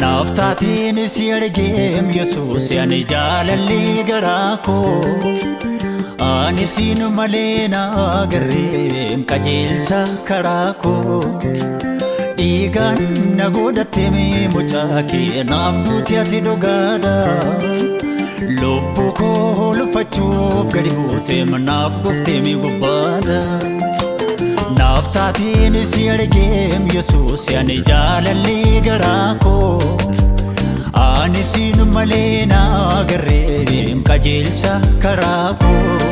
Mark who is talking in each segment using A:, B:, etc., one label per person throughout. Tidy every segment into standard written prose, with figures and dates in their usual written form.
A: Naaf taateen si argeem Yesuus ani jaalalli garaa koo ani siin malee na agarreem qajeelcha karaa koo dhiigaan na godhattee mucaa kee naaf duuti ati dhugaadha lubbuu koo oolfachuuf gadi buutee naaf dhuftee mi gubbaadha. Naaf taateen si argeem Yesuus ani jaalalli garaa koo ani siin malee na agarreem qajeelcha karaa koo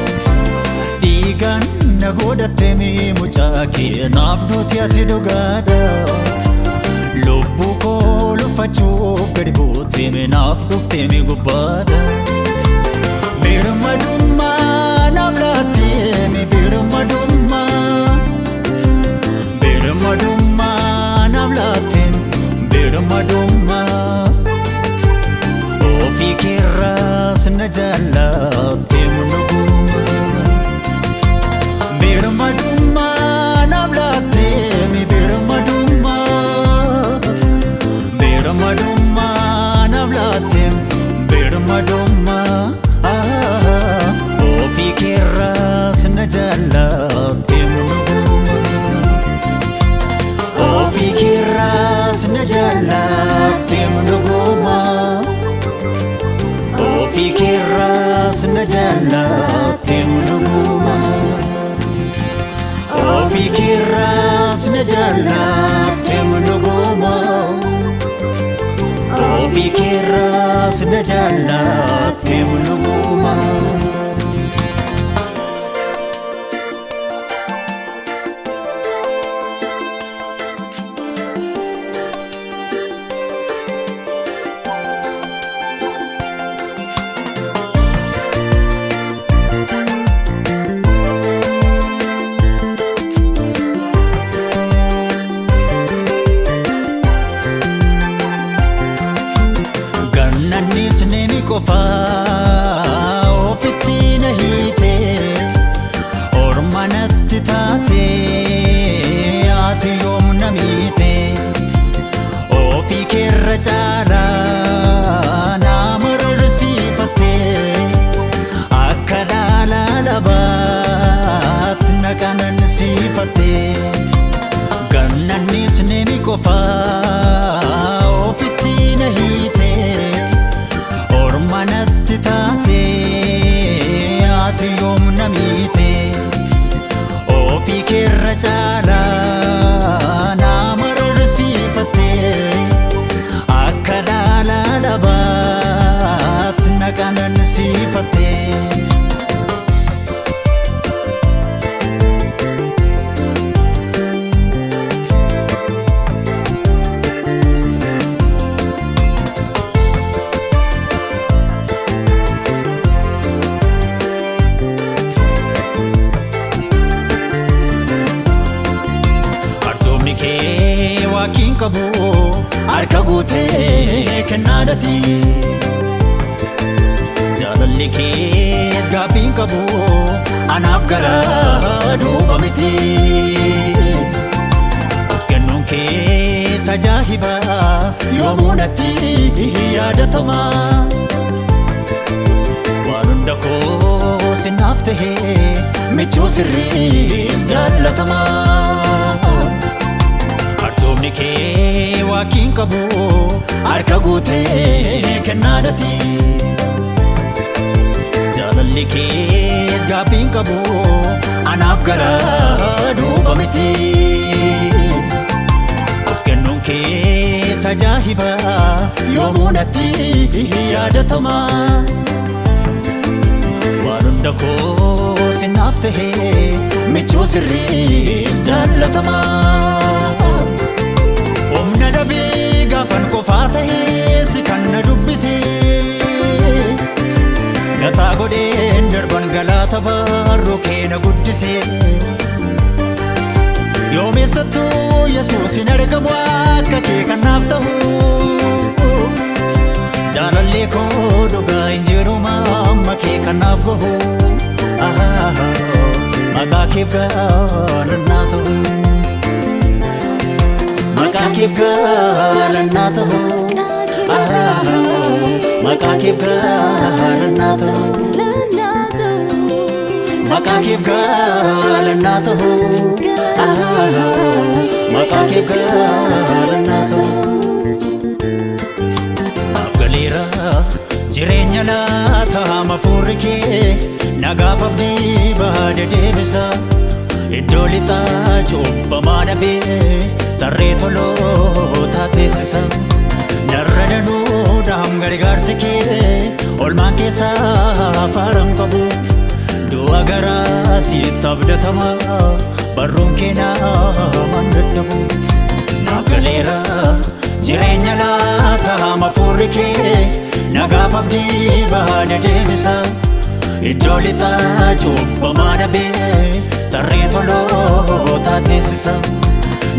A: dhiigaan na godhattee mucaa kee naaf duuti ati dhugaadha lubbuu koo oolfachuuf gadi buutee naaf dhuftee mi gubbaadha. Birmadummaa naaf laattee birmadummaa. Birmadummaa naaf laattee birmadummaa. Ofii keerraas na jaallattee nuguma. Birmadummaa naaf laattee birmadummaa. Birmadummaa naaf laattee birmadummaa. Ofii keerraas na jaallattee nuguma. Ofii keerraas na jaallattee nuguma. Ofii keerraas na jaallattee nuguma. Ofii keerraas na jaallattee nuguma. Ofii keerraas na jaallattee nuguma. Gannannis nimi qofaa ofitti na hiite orma natti taate ati yoom na miite ofii keerra caalaa na mararsiifatte akka dhaala dhabaatti na qanansiifatte. Gannannis nimi qofaa ofitti na hiite orma natti taate ati yoom na miite ofii keerra caalaa na mararsiifatte akka dhaala dhabaatti na qanansiifatte. Arjoomni kee waakiin qabu harka guutee kennaadhati. Jaalalli kees gaabbiin qabu anaaf gara duuba miti. Of kennuun kees ajaa'iba yoomuu natti yaadatama. Waan hunda koo sinaaf tahee michuu sirriif jaallatama. Arjoomni kee waakiin qabu harka guutee kennaadhati. Jaalalli kees gaabbiin qabu anaaf gara duuba miti. Of kennuun kees ajaa'iba yoomuu natti yaadatama. Waan hunda koo sinaaf tahee michuu sirriif jaallatama. Humna dhabee gaafan qofaa tahee si kan na dubbise. Gataa godheen darban galaata barruu kee na guddise. Yesuus hin argamu akka kee kanaaf ta'u. Jaalallee koo dhugaa hin jiru amma kee kanaaf gahu. Maqaa keef gaalannaa ta'u. Maqaa keef gaalannaa ta'u. Maqaa keef gaalannaa ta'u. Maqaa keef gaalannaa ta'u. Maqaa keef gaalannaa ta'u. Abgaleera jireenya laata hafuurri kee nagaaf abdii baade deebisa. Iddoo lixaa cubbamaa dhabee tarree tolootaa teessisa. Narra danuudhaan gargaarsi kee olmaan keessaa faaran qabu. Du'a garaa sitti abdatama barruun kee namaan dadhabu. Naaf galeera jireenya laata hafuurri kee nagaaf abdii baade deebisa. Iddoo lixaa cubbamaa dhabee tarree tolootaa teessisa.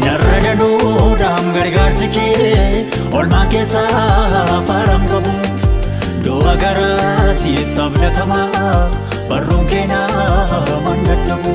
A: Narra danuudhaan gargaarsi kee olmaan keessaa faaran qabu. Du'a garaa sitti abdatama barruun kee namaan dadhabu.